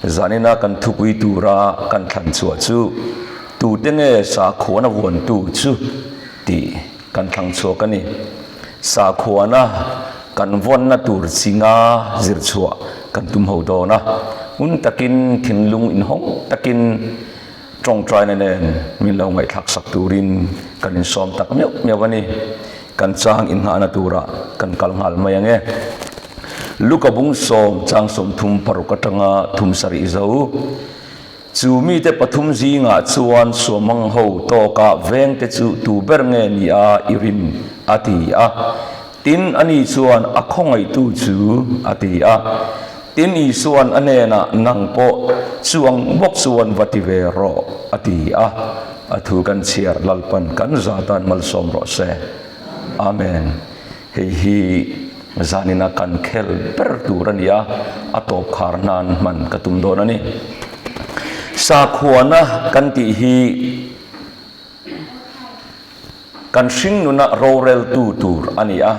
Zanina kan thupui tura kan thlan chhuah chu tute nge sakhuana vuantu chu tih kan thlang chhuak a ni. Sakhuana kan vawnna tur chinga zir chhuah kan tum ho dawn a, ngun takin thinlung inhawng takin tawngtaina nen min lo ngaihthlak sak turin kan insawm tak meuh meuh a ni. Kan chang innghahna turah kan kal nghal mai ang e. Luka bung sawm chang 36 atanga thum sarih zo. Chu mite pathum zingah chuan suamhmang ho tawka vengte chu tu ber nge ni a i rin? a ti a. Tin, ani chuan a khawngaihtu chu a ti a. Tin, Isua'n a hnenah, Nang pawh chuang bawk chuan va ti ve rawh, a ti a. A thu kan chhiar Lalpan kan zatan malsawm rawh se. Amen. Hei hi zanina kan khel ber tur a ni a, a tawp khar nan hman ka tum dawn a ni. Sakhuana kan tih hi kan hringnuna roreltu tur a ni a,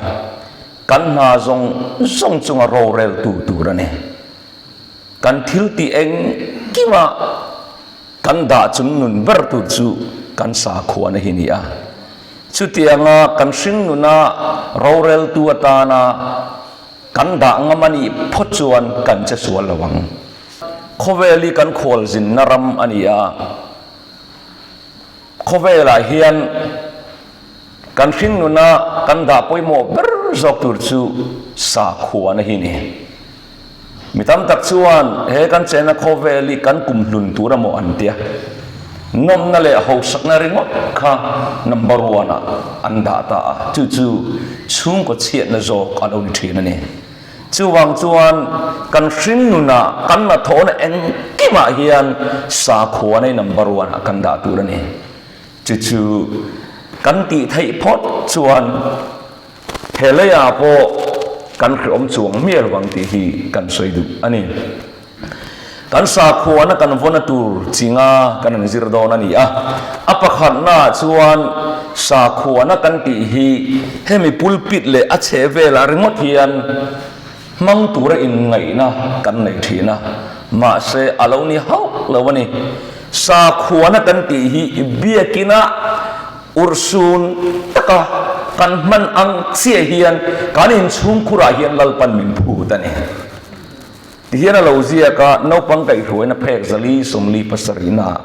kan hna zawng zawng chunga roreltu tur a ni. Kan thil tih engkima Kan dah chung nun ber tur chu kan sakhuana hi ni a. Chutianga kan hringnuna roreltu atana kan dah ngam a nih phawt chuan kan che sual lo ang. Khawvel hi kan khualzinna ram a ni a. Khawvelah hian kan hringnuna kan dah pawimawh ber zawk tur chu sakhuana hi ni. Mi tam tak chuan he kan chenna khawvel hi kan kum hlun tur a maw an tia. Nawmna leh hausakna ringawt kha number one ah an dah ta a, chu chu chhungkaw chhiatna zawk a lo ni thin a ni. Chuvang chuan kan hringnunah kan hnathawhna engkimah hian sakhua nei number one ah kan dah tur a ni. Chu chu kan tih theih phawt chuan He leiah pawh kan hrehawm chuang mial vang tih hi kan sawi duh a ni. Kan sakhuana kan vawna tur chinga kan an zir dawn a ni a. A pakhatnaah chuan sakhuana kan tih hi hemi pulpit leh a chheh velah ringawt hian hmang tura inngaihna kan nei thin a. Mahse a lo ni hauh lo a ni. Sakhuana kan tih hi biakina Urhsun taka kan hman ang chiah hian kan inchhungkhurah hian Lalpan min phut a ni. Tihian a lo ziak a, naupang kaihhruaina phek zali sawmli pasarihna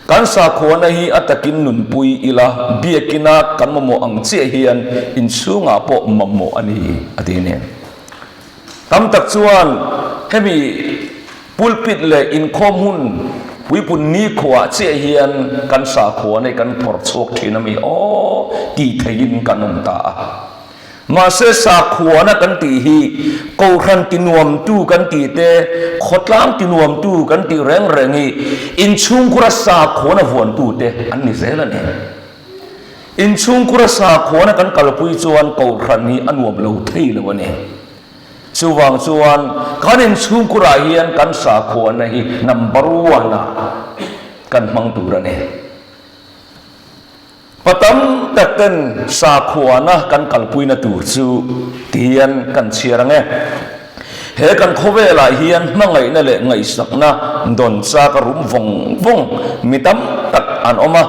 kan sakhuana hi a takin nunpui ila, biakina kan mamawh ang chiah hian inchhungah pawh mamawh a ni, a ti nen. Tam tak chuan hemi pulpit leh inkhawm hun puipun nikhuaah chiah hian kan sakhua nei kan phawrh chhuak thin a mi aw tih theihin kan awm ta a. Mahse sakhuana kan tih hi kohhran tinuamtu kan tih te, khawtlang tinuamtu kan tih reng reng hi inchhungkhura sakhuana vuantute an ni zel a ni. Inchhungkhura sakhuana kan kalpui chuan kohhran hi a nuam lo thei lo a ni. Chuvang chuan kan inchhungkhurah hian kan sakhuana hi number one ah kan hmang tur a ni. Pa tam tak ten sakhuana kan kalpuina tur chu ti hian kan chhiar ang e. He kan khawvelah hian hmangaihna leh ngaihsakna dawn chak a rum vawng vawng mi tam tak an awm a,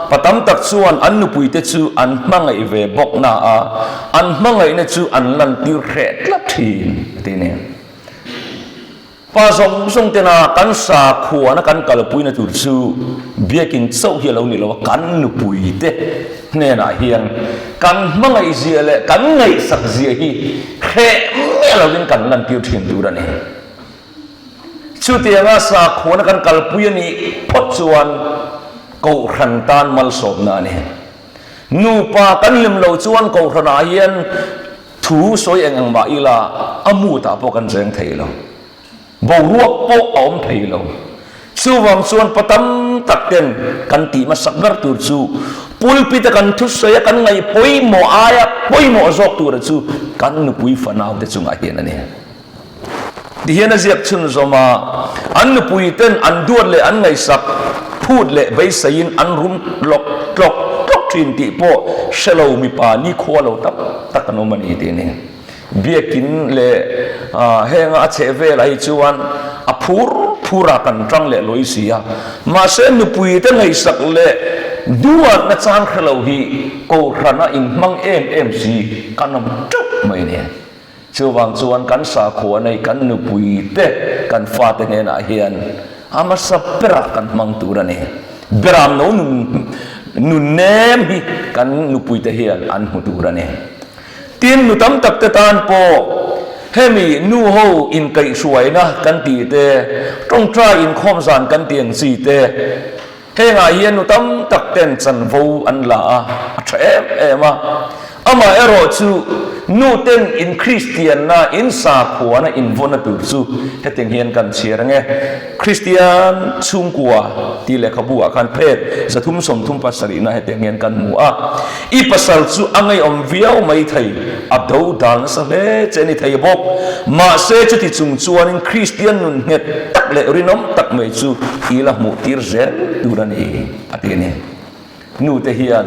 pa tam tak chuan an nupuite chu an hmangaih ve bawk na a, an hmangaihna chu an lantir hreh tlat thin a ti nen. Pa zawng zawng tena kan sakhuana kan kalpuina tur chu biakin chauh hi a lo ni lo a, kan nupuite hnenah hian kan hmangaihzia leh kan ngaihsakzia hi hreh miah lovin kan lantir thin tur a ni. Chutianga sakhuana kan kalpui a nih phawt chuan Kohhran tan malsawmna a ni. Nupa kan hlim lo chuan Kohhranah hian thu sawi eng eng mah ila a mutah pawh kan cheng thei lo. Boruak pawh a awm thei lo. Chuvang chuan pa tam tak ten kan tih hmasak ber tur chu pulpit a kan thusawi a kan ngaih pawimawh aia pawimawh zawk tura chu kan nupui fanau te chungah hian a ni. Tihian a ziak chhunzawm a, an nupui ten an duat leh an ngaihsak phut leh beiseiin an rum tlawk tlawk tlawk thin tih pawh hre lo mipa nikhua lo tak tak an awm a ni tih a ni. Biakin leh henga a chheh velah hi chuan a phur phurah kan tang leh lawi si a. Mahse nupuite ngaihsak leh duatna chang hre lo hi Kohhrana inhmang em em si kan awm teuh mai a ni. Chuvang chuan kan sakhua nei kan nupuite kan fate hnenah hian a hmasa berah kan hmang tur a ni. Beram no nun nun nem hi kan nupuite hian an hmu tur a ni. Tin, nu tam tak te tan pawh hemi nu ho inkaihhruaina kan tih te, tawngtai inkhawm zan kan tih ang chi te, Hengah hian nu tam tak ten chanvo an la a, a tha em em a. Amaherawh chu nu ten in Kristianna, in sakhuana invawna tur chu hetiang hian kan chhiar ang e. Kristian chhungkua tih lehkhabu ah khan phet 337 na hetiang hian kan hmu a. I pasal chu a ngeiawm viau mai thei, a do dal nasa hle che a ni thei bawk. Mahse, chuti chung chuanin Kristian nun nghet tak leh rinawm tak mai chu i la hmuh tir zel tur a ni, a ti a ni. Nute hian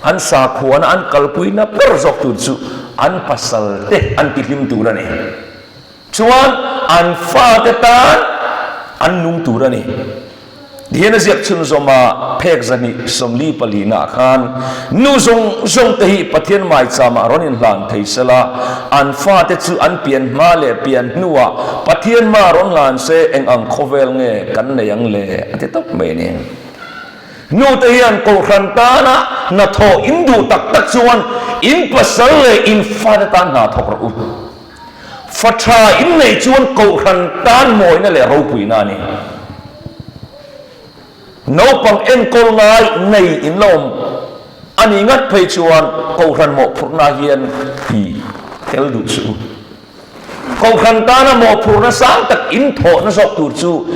an sakhuana an kalpuina ber zawk tur chu an pasal te an tihlim tur a ni. Chuan an fate tan an nung tur a ni. Tihian a ziak chhunzawm a, phek zahnih 44 naah khan, Nu zawng zawng te hi Pathian maicham ah rawn inhlan thei se la, an fate chu an pian hma leh pian hnuah Pathian hma rawn hlan se eng ang khawvel nge kan nei ang le a ti tawp mai a ni. Nu te hian kohhran tana hnathawh in duh tak tak chuan in pasal leh in fate tan hna thawk rawh u. Fa tha in neih chuan kohhran tan mawina leh ropuina a ni. Naupang enkawl ngai nei in la awm a nih ngat phei chuan kohhran mawhphurhna hian i tel duh suh u. Kohhran tana mawhphurhna sang tak in thawhna zawk tur chu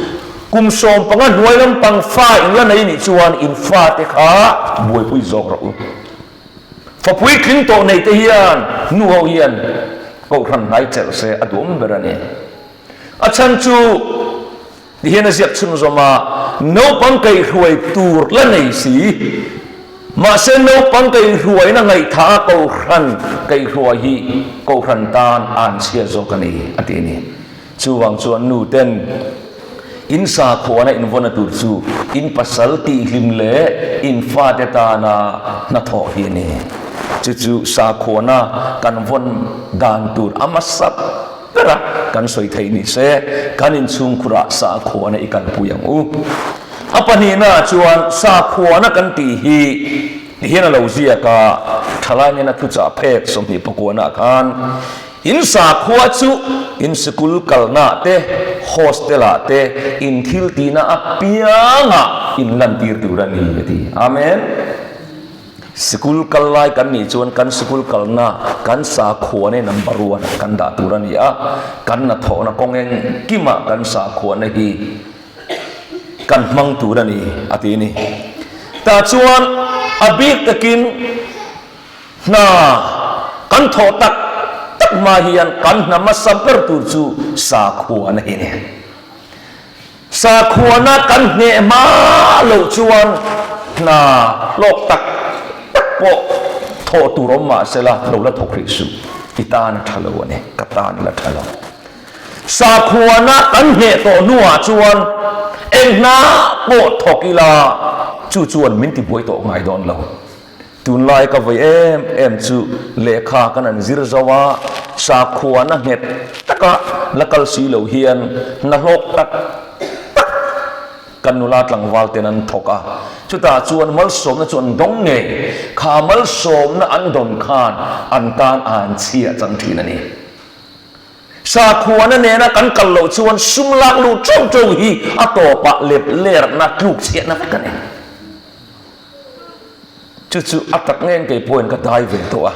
kum 15 hnuai lampang fa in la nei nih chuan in fate kha buaipui zawk rawh u. Fa puitling tawh nei te hian nu ho hian kohhran hnai chelh se a duhawm ber a ni. A chhan chu ti hian a ziak chhunzawm a, naupang kaihhruai tur la nei si, mahse naupang kaihhruaina ngaihtha a kohhran kaihhruai hi kohhran tan a an chhia zawk a ni a ti a ni. Chuvang chuan nu ten in sakhuana invawn tur chu in pasal tihhlim leh in fate tana hnathawh hi a ni. Chu chu sakhuana kan vawn dan tur a hmasa bera kan sawi theih ni se, kan inchhungkhurah sakhuana i kalpui ang u. A pahnihnaah chuan sakhuana kan tih hi tihian a lo ziak a, thalai nena thuchah phek 29 ah khan, In sakhua chu in sikul kalnaah te, hostel-ah te, in thil tihna apiangah in lantir tur a ni, a ti. Amen. Sikul kal lai kan nih chuan kan sikul kalna kan sakhua nen number one ah kan dah tur a ni a, kan hnathawhna kawng engkimah kan sakhuana hi kan hmang tur a ni, a ti a ni. Tah chuan a bik takin. Hna kan thawh tak tak hma hian kan hna hmasa ber tur chu sakhuana hi a ni. Sakhuana kan hneh hma loh chuan hna hlawk tak tak pawh thawh tur awm mah sela lo la thawk hrih suh. I tan a tha lo a ni, ka tan la tha lo. Sakhuana kan hneh tawh hnuah chuan eng hna pawh thawk ila chu chuan min tibuai tawh ngai dawn lo. Tunlai ka vawi em em chu lehkha kan an zir zo a, sakhuana nghet taka la kal si lo hian hna hlawk tak tak kan nula tlangval ten an thawk a, chutah chuan malsawmna chu an dawng ngei, kha malsawmna an dawn khan an tan a an chhia chang thin a ni. Sakhuana nena kan kal loh chuan sum lak luh teuh teuh hi a tawpah lep lerna tluk chhiahna vek a ni. Chu chu a tak ngei kei pawhin ka dai ve tawh a.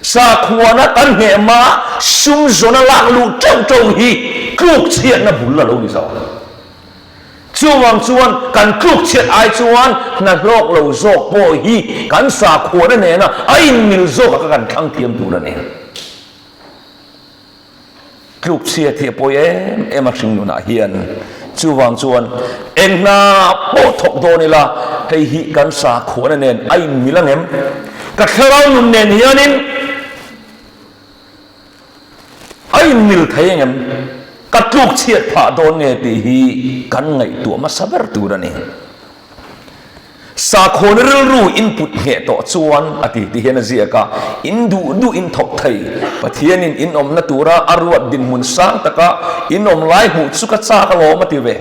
Sakhuana kan hneh hma sum zawna lak luh teuh teuh hi tluk chhiatna bul a lo ni zo. Chuvang chuan kan tluk chhiat ai chuan hna hlawk lo zawk pawh hi kan sakhuana nena a inmil zawk a ka kan thlang thiam tur a ni. Tluk chhia thih a pawi em em a hring nunah hian. Chuvang chuan eng hna pawh thawk dawn ila hei hi kan sakhuana nen a inmil ang em? Ka thlarau nun nen hianin a inmil thei ang em? Ka tluk chhiat phah dawn nge tih hi kan ngaihtuah hmasa ber tur a ni. Sakhawn rilru in put ngheh tawh chuan a ti ti hian a ziak a, in duh duh in thawk thei. Pathianin in awmna tura a ruat dinhmun sang taka in awm lai hmuh chu ka chak alawm a ti ve.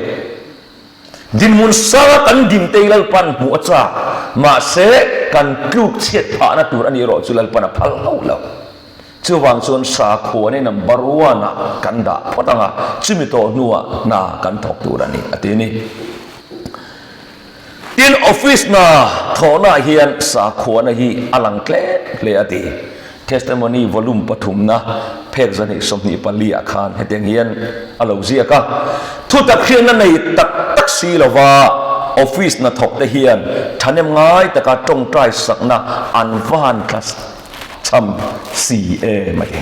Dinhmun sanga kan dinte hi Lalpan hmuh a chak, mahse kan tluk chhiat phahna tur a nih erawh chu Lalpan a phal hauh lo. Chuvang chuan sakhuana number one ah kan dah phawt ang a, chumi tawh hnuah hna kan thawk tur a ni, a ti a ni. Tin, office hna thawhnaah hian sakhuana hi a lang tlem hle a ti. Testimony volume pathumna phek 224 ah khan hetiang hian a lo ziak a, Thutak hriatna nei tak tak si lova office hnathawk te hian thahnem ngai taka tawngtai sakna an van tla Chham si em a ti.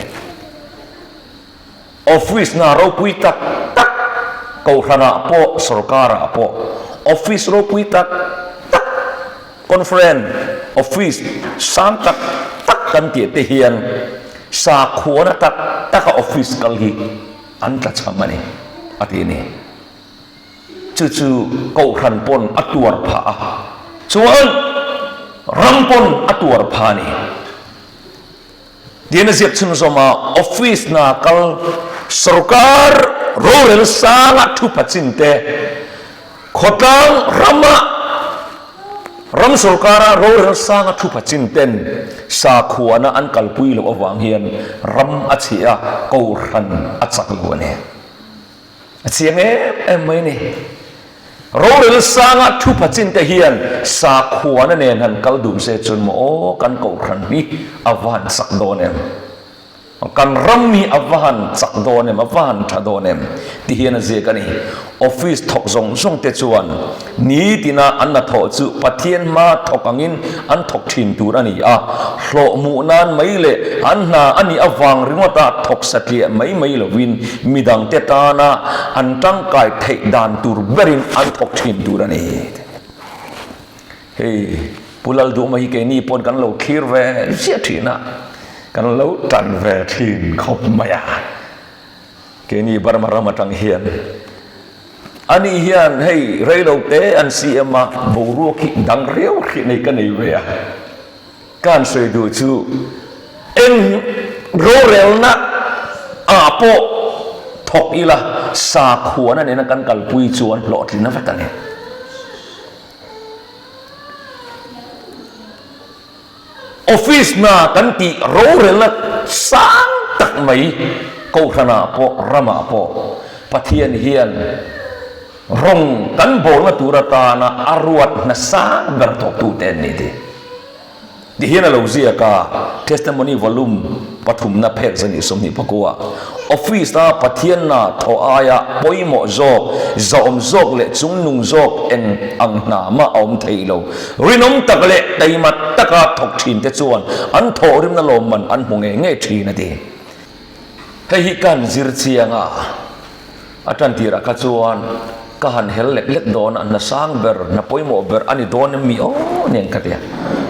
Office hna ropui tak tak, Kohhranah pawh, sorkarah pawh office ropui tak tak, conference office sang tak tak kan tih te hian sakhuana tak taka office kal hi an tlachham a ni, a ti a ni. Chu chu Kohhran pawn a tuar phah a, chuan ram pawn a tuar phah a ni. Tiin a ziak chhunzawm a, office hna kal sorkar rorel sanga thu pha chin te, khawtlang rama ram sorkara rorel sanga thu pha chin ten sakhuana an kalpui loh avang hian ram a chhia a, Kohhran a chak lo a ni. A chiang em em mai ni. Rorel sanga thu pachin te hian sakhuana nen han kal dun se chuan maw aw kan kohhran hi a va han chak dawn em? Kan ram hi a va han chak dawn em? A va han tha dawn em? Ti hian a ziak a ni. Office thawk zawng zawng te chuan nitina an hnathawh chu Pathian hma thawk angin an thawk thin tur a ni a, hlawh hmuh nan mai leh an hna a nih avang ringawta thawk satliah mai mai lovin midangte tana an tangkai theih dan tur berin an thawk thin tur a ni. Hei Pu Lalduhma hi keini pawn kan lo thlir ve ziah thin a, kan lo tan ve thin khawp mai a. Keini Burma ram atang hian ani hian hei reilo te an CM a boruak hi dang riau hrih nei ka nei ve a, ka han sawi duh chu eng rorelna ah pawh thawk ila sakhuana nena kan kalpui chuan hlawhtlin a vek a ni. Office hna kan tih rorelna sang tak mai Kohhranah pawh ramah pawh Pathian hian rawng kan bawlna tur atana a ruat hna sang ber thawktute an ni tih ti hian a lo ziak a, Testimony Volume pathumna phek 124 Office a Pathian hna thawh aia pawimawh zawk, zahawm zawk leh chungnung zawk eng ang hna mah a awm thei lo. Rinawm tak leh taima taka thawk thin te chuan an thawhrimna lawmman an hmu ngei ngei thin a ti. Hei hi ka han zir chiang a, a tan tirah kha chuan ka han hel lek lek dawn a, hna sang ber, hna pawimawh ber a ni dawn em mi aw nen ka ti a,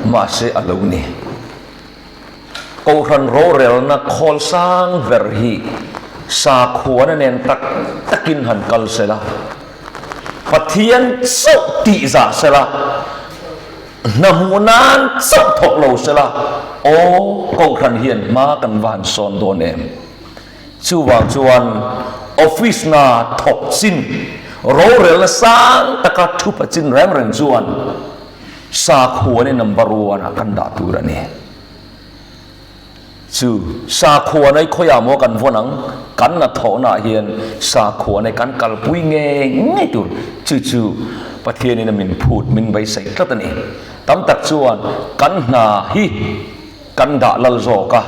mahse a lo ni. Kohhran rorelna khawl sang ber hi sakhuana nen tak takin han kal sela, Pathian chauh tihzah sela, hna hmuh nan chauh thawk lo sela, aw Kohhran hian hma kan va han sawn dawn em? Chuvang chuan office hna thawk chin, rorelna sang taka thupa chin reng reng chuan Sakhuan i number one ah kan dah tur a ni. Chu sakhuan ai khawiah maw kan vawn ang, kan hnathawhna ah hian sakhuan ai kan kalpui ngei ngei tur. Chu chu Pathianin a min phut, min beisei tlat a ni. Tam tak chuan kan hna hi kan dah lal zawk a,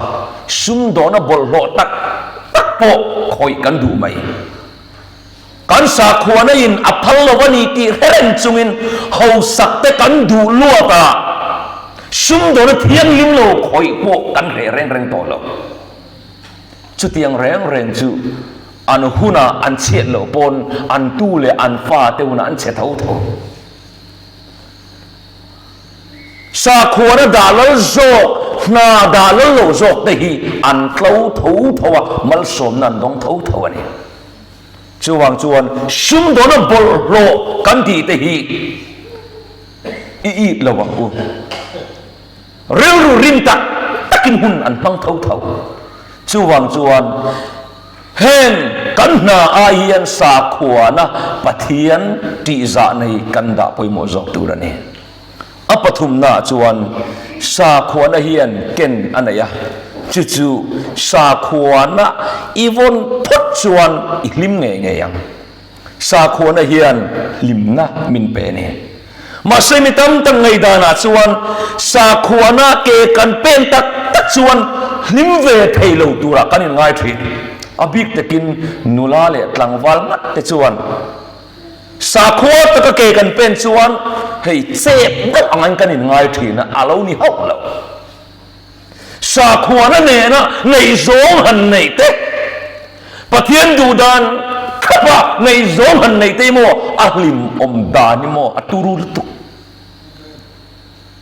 sumdawhna bawlhhlawh tak tak pawh khawih kan duh mai. Kan sakhuana in a phal lo a ni tih hre reng chungin hausak te kan duh luat a, sumdawna thianghlim lo khawih pawh kan hreh reng reng tawh lo. Chutiang reng reng chu an hunah an chhiat loh pawn an tu leh an fa te hunah an chhe tho tho. Sakhuana dah lal zawk, hna dah lal lo zawk te hi an tlo tho tho a, malsawmna an dawng tho tho a ni. Chuvang chuan sumdawna bawlhhlawh kan tih te hi i it lo ang u. Rilru rim tak takin hun an hmang tho tho. Chuvang chuan heng kan hna ai hian sakhuana Pathian tihzah nei kan dah pawimawh zawk tur a ni. A pathumnaah chuan sakhuana hian ken a nei a, chu chu sakhuana i vawn phawt chuan i hlim ngei ngei ang. Sakhuana hian hlimna min pe a ni. Mahse mi tam tak ngaihdanah chuan sakhuana ke kan pen tak tak chuan hlim ve thei lo turah kan inngai thin. A bik takin nula leh tlangval ngat te chuan Sakhua taka ke kan pen chuan hei chep deuh angin kan inngai thin a, a lo ni hauh lo. Sakhuana nena ngaihzawng han neih te, Pathian duh dan thlapa ngaihzawng han neih te hi maw a hlimawm dan hi maw a turu lutuk.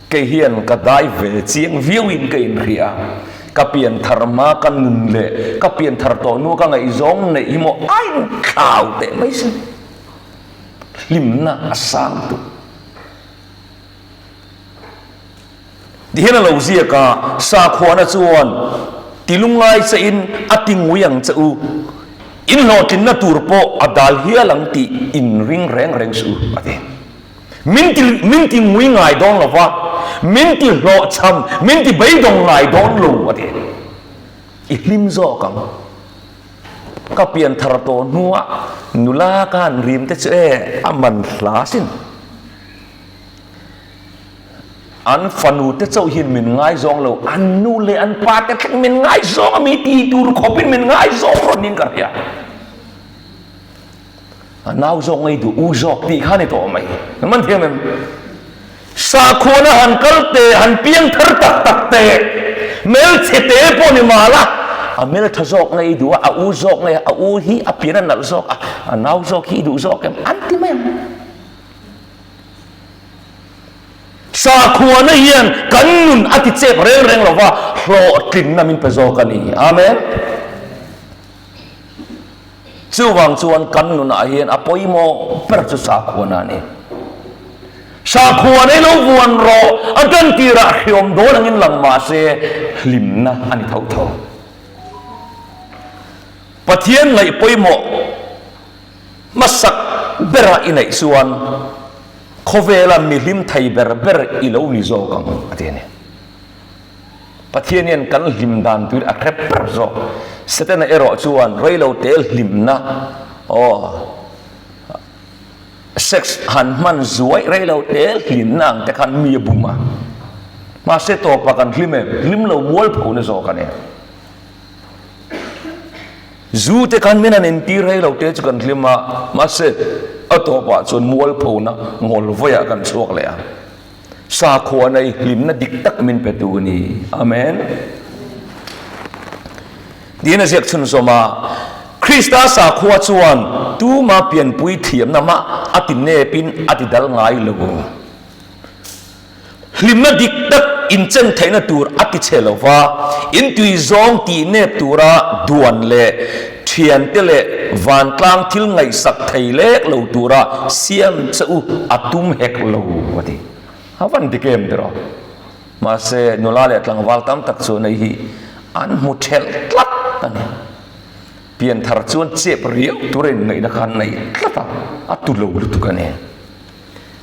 Kei hian ka dai ve chiang viauin ka inhria. Ka pian thar hma ka nun leh ka pian thar tawh hnu ka ngaihzawng neih hi maw a inthlau teh mai sin. Hlimna a sang tuk. Tihian a lo ziak a, Sakhuana chuan ti lungngai che in a ti ngui ang che u, in hlawhtlinna tur pawh a dal hial ang tih in ring reng reng suh u, a ti. Min ti min ti ngui ngai dawn lo va, min ti hlawhchham, min ti beidawng ngai dawn lo a ti. I hlim zawk ang. Ka pian thar tawh hnuah nula ka han rim te chu e a man hla sin. An fanu te chauh hian min ngaizawng lo, an nu leh an pa te thleng min ngaizawng a mi ti tur khawpin min ngaizawng rawn niin ka hria. A nau zawk ngei duh u zawk tih kha ni tawh mai. Man thiam em? Sakhuana han kal teh, han piang thar tak tak teh, hmelchhe te pawh ni mah la, a hmeltha zawk ngei duh a, a u zawk ngei a, a u hi a pian a nalh zawk a, a nau zawk hi i duh zawk em? An ti mai ang. Sakhuana hian kan nun a ti chep reng reng lo va, hlawhtlinna min pe zawk a ni. Amen. Chuvang chuan kan nunah hian a pawimawh ber chu sakhuana a ni. Sakhuana hi lo vuan rawh, a dan tirah hriawm dawn angin lang mah se hlimna a ni tho tho. Pathian ngaih pawimawh hmasak bera i neih chuan khawvela mi hlim thei ber ber i lo ni zawk ang a ti a ni. Pathian hian kan hlim dan tuin a hrep ber zawk. Setana erawh chuan reilo te hlimna, aw, sex han hman zuai reilo te hlimna ang te khan mi a bum a. Mahse tawpah kan hlim em? Hlim lo mualpho na zawk a ni. Zu te khan min han intir reilo te chu kan hlim a, mahse a tawpah chuan mualpho na ngawl vawiah kan chhuak leh a. Sakhua nei hlimna dik tak min pe tu a ni. Amen. Tiin a ziak chhunzawm a, Krista sakhua chuan tuma pianpui thiamna mah a ti nepin a ti dal ngai lo. Hlimna dik tak inchen theihna tur a ti chhe lo va, intui zawng tih nep tura duan leh thiante leh vantlang thil ngaihsak thei lek lo tura siam che u a tum hek lo a ti. A van dik em tiraw? Mahse nula leh tlangval tam tak chuan hei hi an hmu thelh tlat a ni. Pianthar chuan chep riau tura inngaihna kha an nei tlat a, a tu lo lutuk a ni.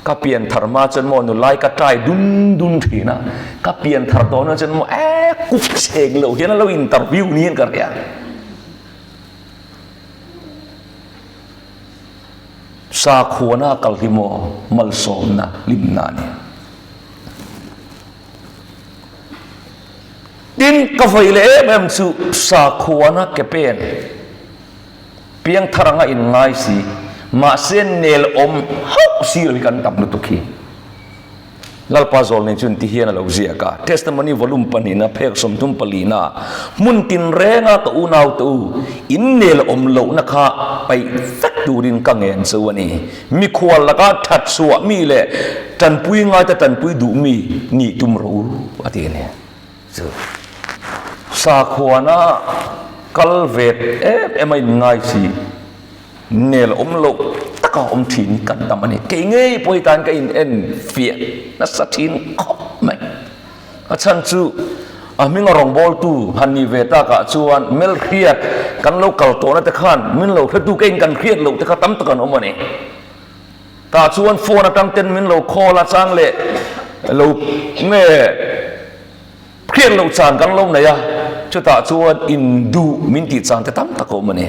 Ka pian thar hma chuan maw nulai ka try dun dun thin a, ka pian thar tawh hnu chuan maw eh kup chheng loh hian a lo interview niin ka hria. Sakhuana kal hi maw malsawmna hlimna a ni. Tin ka vawi leh em em chu sakhuana ke pen. Piangthar anga inngai si, mahse nel awm hauh si lo hi kan tam lutuk hi. Lalpa Zawlnei chuan ti hian a lo ziak a, Testimony Volume pahnihna phek 34 na, Hmun tinrenga ka unaute u, in nel awm lohna kha paih vek turin ka ngen che u a ni. Mikhual laka that chhuah mi leh tanpui ngaite tanpui duh mi nih tum rawh u, a ti a ni. Chu sakhuana kal vet em em a inngai si. Nel awm loh taka awm thin hi kan tam a ni. Kei ngei pawh hi tan ka in en fiah nasa thin khawp mai. A chhan chu a hminga rawngbawltu han nih ve takah chuan Melhriat kan lo kal tawhna te khan min lo hretu keiin kan hriat loh te kha tam tak an awm a ni. Tah chuan phone atang ten min lo call a chang leh lo nge hriat loh chan kan lo nei a, chutah chuan induh min tih chan te tam tak a awm a ni.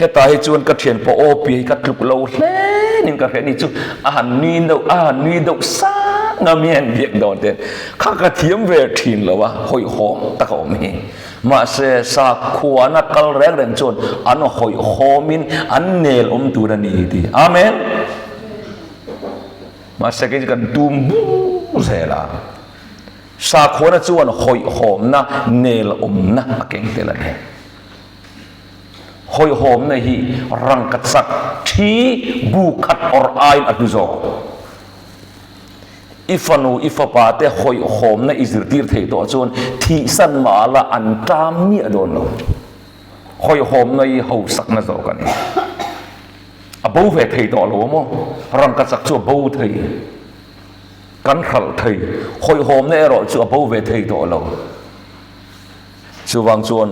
Hetah hi chuan ka thian pawh aw pi hi ka tluk lo hle nin ka hria ni chu a han nui deuh a han nui deuh sang a mi han biak dawn te kha ka thiam ve thin lo a hawihhawm tak a awm hi mahse sakhuana kal reng reng chuan an hawihhawmin an nel awm tur a ni ti amen mahse kei chu kan tum bur zel a sakhuana chuan hawihhawmna nel awmna a keng tel a ni. Hawihhawmna hi rangkachak thi bu khat awrh aiin a hlu zawk. I fanu, i fapa te hawihhawmna i zirtir theih tawh chuan thihsan mah la an ṭam miah dawn lo. Hawihhawmna hi hausakna zawk a ni. A bo ve thei tawh lo a maw? Rangkachak chu a bo thei. Kan hralh thei. Hawihhawmna erawh chu a bo ve thei tawh lo. Chuvang chuan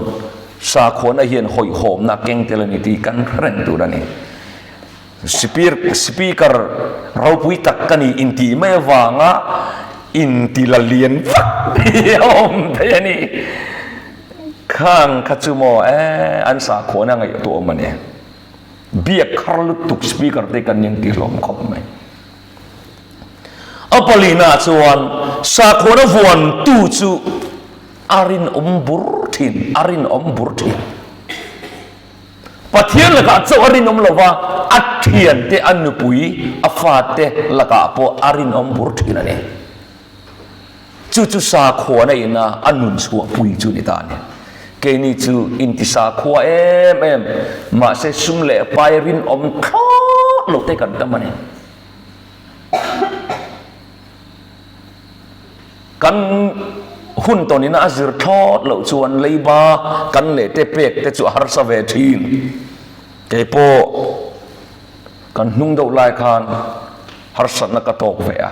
sakhuana hian hawihhawmna keng tel a ni tih kan hre reng tur a ni. Speaker ropui tak ka ni intih mai avanga inti la lian vak hi a awm thei a ni. Khang kha chu maw eh an sakhuana ngaihtuah awm a ni. Biak har lutuk speaker te kan inti hlawm khawp mai. A palina chuan sakhuana vuantu chu a rinawm bur thin, a rinawm bur thin. Pathian lakah chauh a rinawm lo va, a thiante, a nupui, a fate lakah pawh a rinawm bur thin a ni. Chu chu sakhuana ina a nun chhuahpui chu ni ta a ni. Keini chu inti sakhua em em, mahse sum leh pai rinawm thlawt lo te kan tam a ni. Kan hun tawn ina a zir thlawt loh chuan leiba kan leh te pek te chu a harsa ve thin. Keipawh kan hnung deuh lai khan harsatna ka tawk ve a.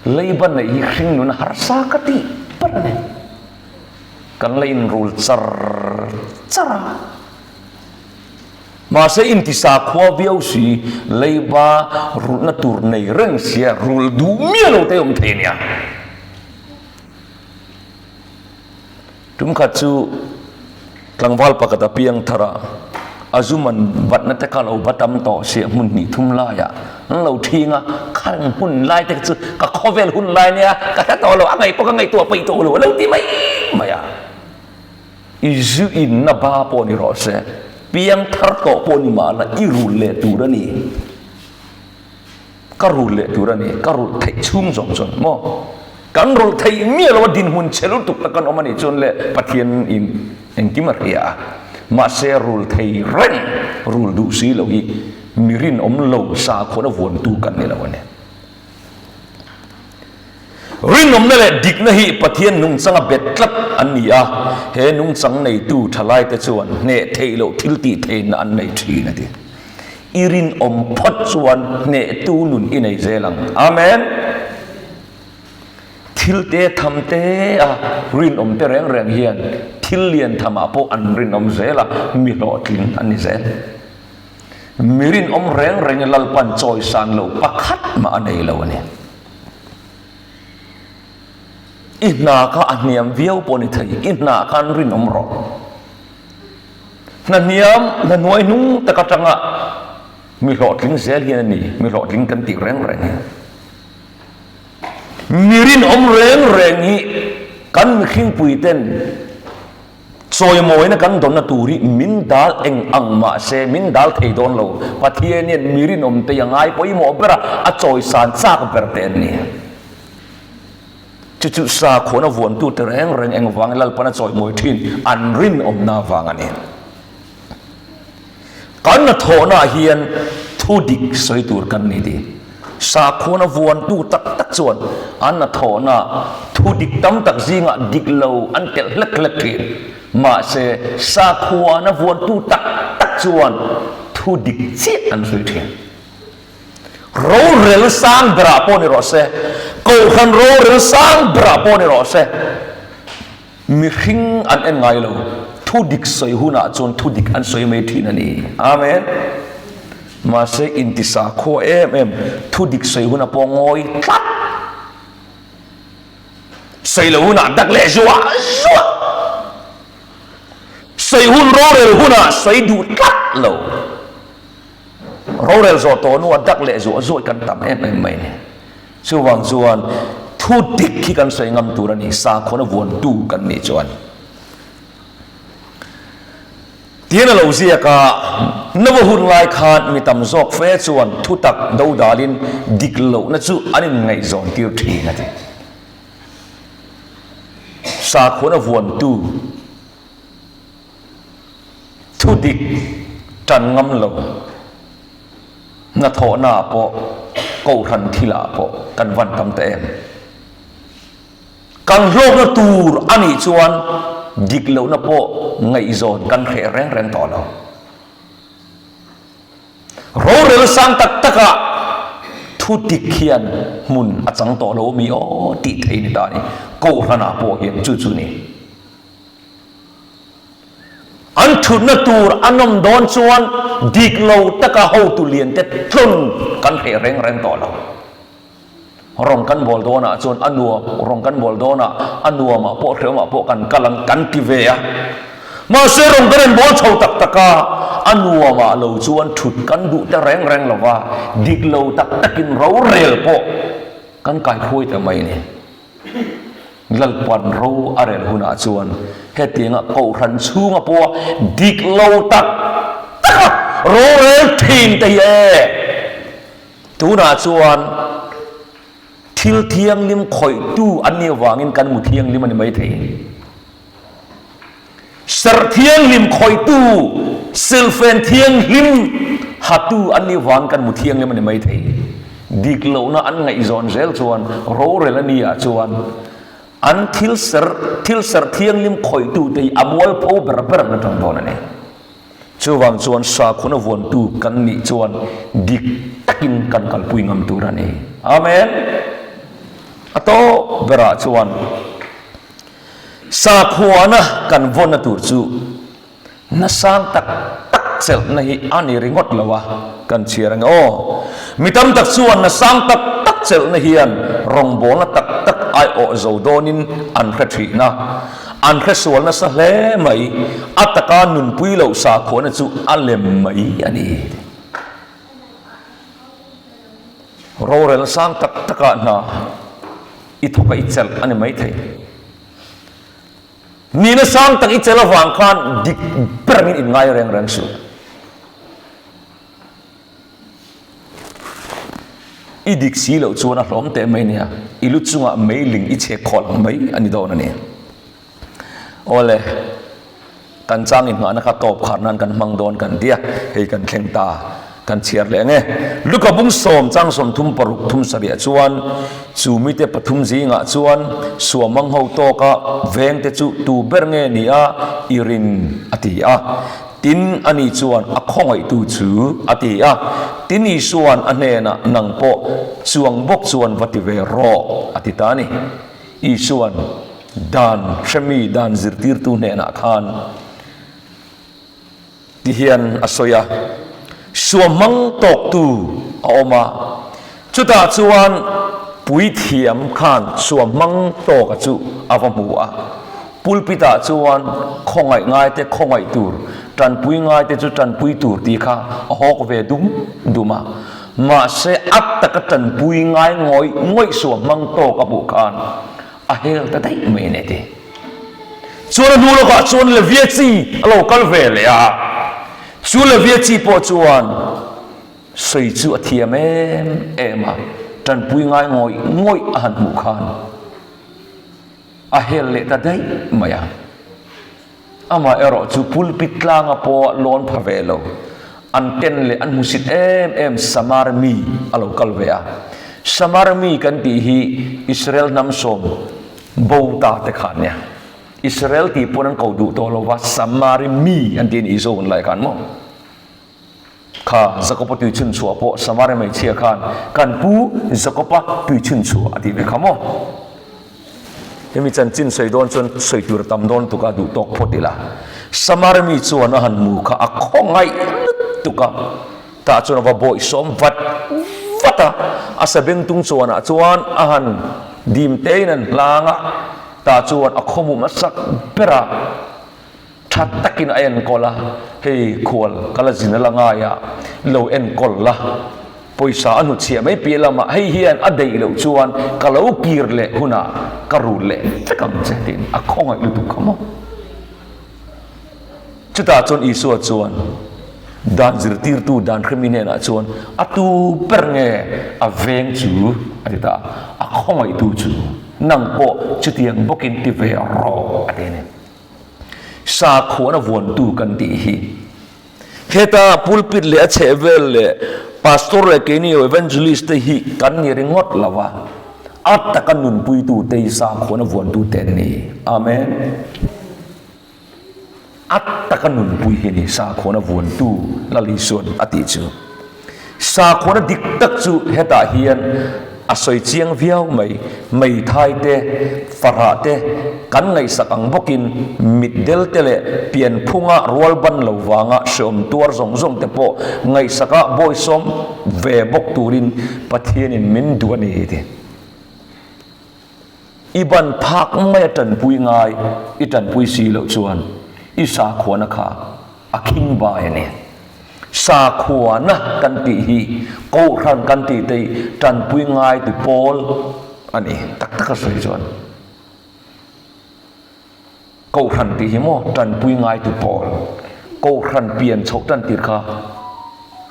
Leiba neih hi hringnun a harsa ka tih ber a ni. Kan la inrul char char a. Mahse intisakhua viau si, leiba rulhna tur nei reng sia rulh duh miah lo te awm thei nia. Tumkhat chu tlangval pakhat a piang thar a, a zu man batna te kha lo ba tam tawh sia hmun hnih thum laiah an lo thing a, khang hun lai te chu ka khawvel hun lai nia ka hre tawh lo, a ngaih pawh ka ngaihtuah peih tawh lo a lo ti mai mai a. I zu inna ba pawh ni rawh se, piang thar tawh pawh ni mah la i rul leh tur a ni. Ka rul leh tur a ni, ka rulh theih chhung zawng chuan maw? Kan rulh theih miah lo a dinhmun chhe lutuk tak kan awm a nih chuan le Pathian in engkim a hria a, mahse rul thei reng, rul duh si lo hi mi rinawm lo sakhuana vuantu kan ni lo a ni. Rinawmna leh dikna hi Pathian nungchanga bet tlat an ni a, he nungchang neitu thalaite chuan hneh theih loh thil tih theihna an nei thin a ti. I rinawm phawt chuan hnehtu nun i nei zel ang. Amen. Thil te tham te a rinawm te reng reng hian thil lian thamah pawh an rinawm zel a, mi hlawhtling an ni zel. Mi rinawm reng reng Lalpan chawisan loh pakhat mah a nei lo a ni. I hna kha a hniam viau pawh ni thei, i hna khan rinawm rawh. Hna hniam, hna hnuai hnung tak atanga mi hlawhtling zel hian a ni, mi hlawhtling kan tih reng reng hi. Mi rinawm reng reng hi kan mihringpui ten Chawimawina kan dawnna tur hi min dal eng ang mah se min dal thei dawn lo. Pathian hian mi rinawm te a ngai pawimawh ber a, a chawisan chak ber te an ni. Chu chu sakhuana vuantu te reng reng engvangin Lalpan a chawimawi thin an rinawmna vang a ni. Kan hnathawhnaah hian thu dik sawi tur kan ni tih sakhuana vuantu tak tak chuan an hnathawhnaah thu dik tam tak zingah dik lo an telh hlek hlek thin. Mahse, sakhuana vuantu tak tak chuan. Thu dik chiah an sawi thin. Rorel sang berah pawh ni rawh se, Kohhran rorel sang berah pawh ni rawh se, mihring an en ngai lo. Thu dik sawi hunah chuan thu dik an sawi mai thin a ni. Amen. Mahse intisakhua em em thu dik sawi hunah pawh ngawi tlat. Sawi lo hunah dak leh zuah zuah. Sawi hun rorel hunah sawi duh tlat lo. Rorel zawh tawh hnuah dak leh zuah zuah kan tam em em mai ni. Chuvang chuan thu dik hi kan sawi ngam tur a ni, sakhawn a vuantu kan nih chuan. Tiin a lo ziak a, Nova hun lai khan mi tam zawk fe chuan thutak dodalin dik lohna chu an inngaihzawn tir thin a ti. Sakhawn a vuantu thudik tan ngam lo hnathawhnaah pawh kohhran thilah pawh kan van tam ta em? Kan hlawkna tur a nih chuan dik lohna pawh ngaihzawn kan hreh reng reng tawh lo. Rorel sang tak takah thu dik hian hmun a chang tawh lo mi aw tih thei ni ta a ni. Kohhranah pawh hian chu chu ni. An thutna tur a nawm dawn chuan dik lo taka hotu liante tlawn kan hreh reng reng tawh lo. Rawng kan bawl dawnah chuan a nuam, rawng kan bawl dawnah a nuamah pawh hrehawmah pawh kan kal ang kan ti ve a. Mahse rawng kan rawn bawl chho tak tak a, a nuamah lo chuan thut kan duh te reng reng lo va, dik lo tak takin rorel pawh kan kaiphuai ta mai a ni. Lalpan ro a rel hunah chuan hetianga kohhran chhunga pawha dik lo tak taka rorel thin te hi e! Tunah chuan thil thianghlim khawihtu an nih avangin kan mu thianghlim a ni mai thei. Serh thianghlim khawihtu, silfen thianghlim hatu an nih avangin kan mu thianghlim a ni mai thei. Dik lohna an ngaihzawn zel chuan rorel a nih ah chuan an thil serh thil serh thianghlim khawihtute hi a mualpho ber ber an atang dawn a ni. Chuvang chuan sakhuna vuantu kan nih chuan dik takin kan kalpui ngam tur a ni. Amen. A tawp berah chuan sakhuana kan vawnna tur chu nasang tak tak chelhna hi a ni ringawt lo a, kan chhiar ange aw. Mi tam tak chuan nasang tak tak chelhna hian rawngbawlna tak tak aiawh zo dawnin an hre thihna. An hre sual nasa hle mai, a taka nunpui loh sakhuana chu a lem mai a ni. Rorel sang tak takah hna i thawk a i chelh a ni maithei. Nihna sang tak i chelh avang khan dik berangin inngai reng reng suh. I dik si loh chuan a hlawm teh mai nia, i lu chungah meiling i chhek khawlh ang mai a ni dawn a ni. Awle, kan chang inghahna kha tawp khar nan kan hmang dawn kan tia, hei kan thleng ta, kan chhiar leh ang e. Luka bung sawm chang 30 paruk thum sarih chuan chu mite pathum zingah chuan suamang ho tawka vengte chu tu ber nge ni a i rin a ti a. Tin, ani chuan a khawngaihtu chu a ti a. Tin, Isua'n a hnenah, Nang pawh chuang bawk chuan va ti ve rawh, a ti ta a ni. Isua'n dan hremi dan zirtirtu hnenah khan ti hian a sawi a, Suamhmang tawktu a awm a, chutah chuan puithiam khan suamhmang tawka chu a va hmu a. Pulpit-ah chuan khawngaih ngaite khawngaih tur, tanpui ngaite chu tanpui tur tih kha a hawk ve dum dum a. Mahse, a taka tanpui ngai ngawih ngawih suah hmang tawk a hmuh khan a hel ta daih mai a ni ti. Chuan a hnu lawkah chuan Levia chi a lo kal ve leh a, chu Levia chi pawh chuan sawi chu a thiam em em a, tanpui ngai ngawih ngawih a han hmuh khan, A hel leh ta daih mai a. Amah erawh chu pulpit tlanga pawh lawn pha ve lo. An ten leh an hmusit em em Samar mi a lo kal ve a. Samar mi kan tih hi Israel hnam sawm bo ta te kha nia. Israel tih pawn an ko duh tawh lo va, Samari mi an ti a ni Izo hun lai khan maw. Kha Jakoba tuichhunchhuah pawh Samaria hmeichhia khan kan pu Jakoba tuichhunchhuah a tih ve kha maw? Hemi chanchin sawi dawn chuan sawi tur a tam dawn tuk a, duh tawk phawt ila. Samaria mi chuan a han hmu kha a khawngaih lutuk a, tah chuan a va bawihsawm vat vat a, a sabengtung chuanah chuan a han dim tein an hlang a, tah chuan a khawmu hmasak ber a. Tha takin a enkawl a, hei khual ka la zin a la ngai a, lo enkawl la, pawisa a hnutchhiah mai piah lamah hei hian a deih loh chuan ka lo kir leh hunah ka rul leh vek ang che tiin a khawngaih lutuk kha maw. Chutah chuan Isua chuan dan zirtirtu dan hremi hnenah chuan a tu ber nge a veng chu a ti ta a, a khawngaihtu chu nang pawh chutiang bawkin ti ve rawh a ti a ni. Sakhuana vuantu kan tih hi. Heta pulpit leh a chhehvel leh pastor leh keini evangelist te hi kan ni ringawt lo va, a taka nunpuitu te hi sakhuana vuantu te an ni. Amen. A taka nunpui hi a ni sakhuana vuantu Lal Isua'n a tih chu. Sakhuana dik tak chu hetah hian a sawi chiang viau mai. Meithai te, farah te kan ngaihsak ang bawkin mitdel te leh pianphunga rualban lo vanga hreawm tuar zawng zawng te pawh ngaihsaka bawisawm ve bawk turin Pathianin min duh a ni ti. I ban phak mai a tanpui ngai, i tanpui si loh chuan i sakhuana kha a khing bai a ni. Sakhuana kan tih hi Kohhran kan tih te hi tanpui ngai tu pawl a ni tak tak a sawi chuan. Kohhran tih hi maw tanpui ngai tu pawl, Kohhran pian chhoh tan tir kha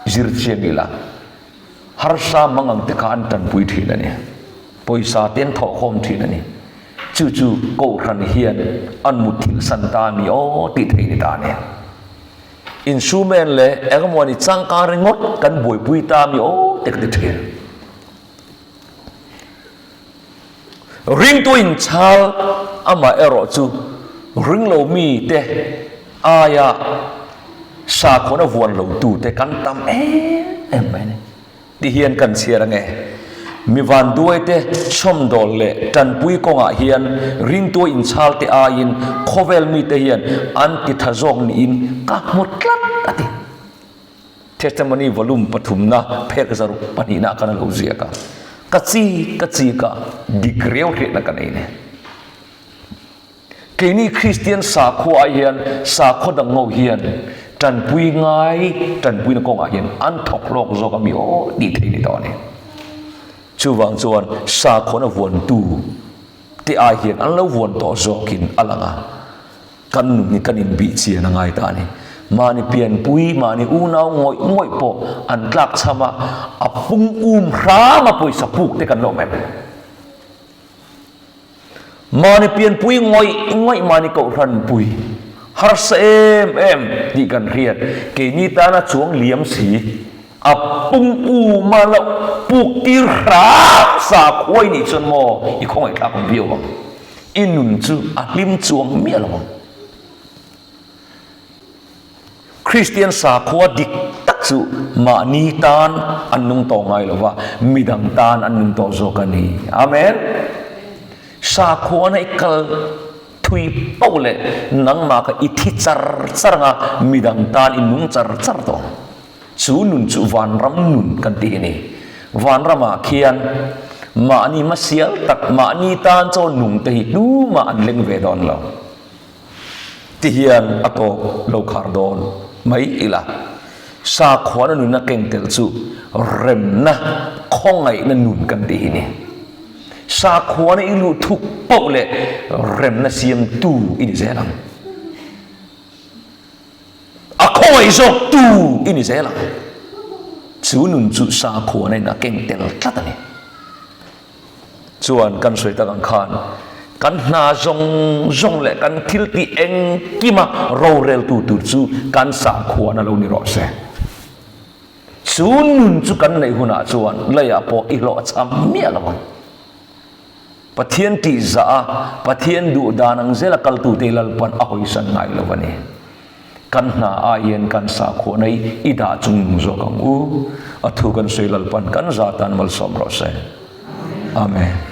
zir chiang ila. Harsa mangang te kha an tanpui thin a ni. Pawisa te an thawhkhawm thin a ni. Chu chu Kohhran hian an mutthilh san ta a ni aw tih theih ni ta a ni. Instrument leh engemaw ni changkang ringawt kan buaipui ta a mi aw te ka ti thin. Ringtu inchhal amah erawh chu ringlo mite aia sakhawn a vuan lo tute kan tam em em mai a ni. Ti hian kan chhiar ange. Mi vanduaite chhawmdawl leh tanpui kawngah hian ringtu inchhal te aiin khawvel mite hian an titha zawk niin ka hmu tlat a ti. Testimony volume pathumna phek zaruk pahnihna kan lo ziak a, ka chi ka chi ka dik riau hriatna ka nei ne. Keini Kristian sakhua ah hian sakhaw dang ho hian tanpui ngai tanpuina kawngah hian an thawk hlawk zawk a mi aw tih theih ni tawh a ni. Chuvang chuan sakhuana vuantu te ai hian an lo vuan tawh zawkin a lang a. Kan nun hi kan inbih chian a ngai ta a ni. Mahni pianpui, mahni unau ngawih ngawih pawh an tlak chham a, a pung um hram a pawisa puk te kan lo awm em? Mahni pianpui ngawih ngawih, mahni kohhranpui harsa em em tih kan hriat, keini tana chuang liam si, a pung um a loh puk tir hram sa khuai nih chuan maw i khawngaihthlak awm viau ang. I nun chu a hlim chuang miah lo ang. Kristian sakhua dik tak chu mahni tan an nung tawh ngai lo va, midang tan an nung tawh zawk a ni. Amen. Sakhuana i kal thui poh leh nangmah kha i thi char char ang a, midang tan i nung char char tawh ang. Chu nun chu vanram nun kan tih a ni. Vanramah khian mahni hmasial tak, mahni tan chaw nung te hi tumah an leng ve dawn lo. Ti hian a tawp lo khar dawn mai ila. Sakhuana nuna keng tel chu remna, khawngaihna nun kan tih hi ni. Sakhuana i luh thuk poh leh remna siamtu i ni zel ang. A khawngaih zawk tu i ni zel ang. Chu nun chu sakhuana in a keng tel tlat a ni. Chuan kan sawi tak ang khan kan hna zawng zawng leh kan thil tih engkima roreltu tur chu kan sakhuana lo ni rawh se. Chu nun chu kan neih hunah chuan leiah pawh i hlawhchham miah lo ang. Pathian tihzah a, Pathian duh dan ang zela kaltute hi Lalpan a hawisan ngai lo a ni. Kan hna aiin kan sakhuana hi i dah chung zawk ang u. A thu kan sawi Lalpan kan zah tan malsawm rawh se. Amen.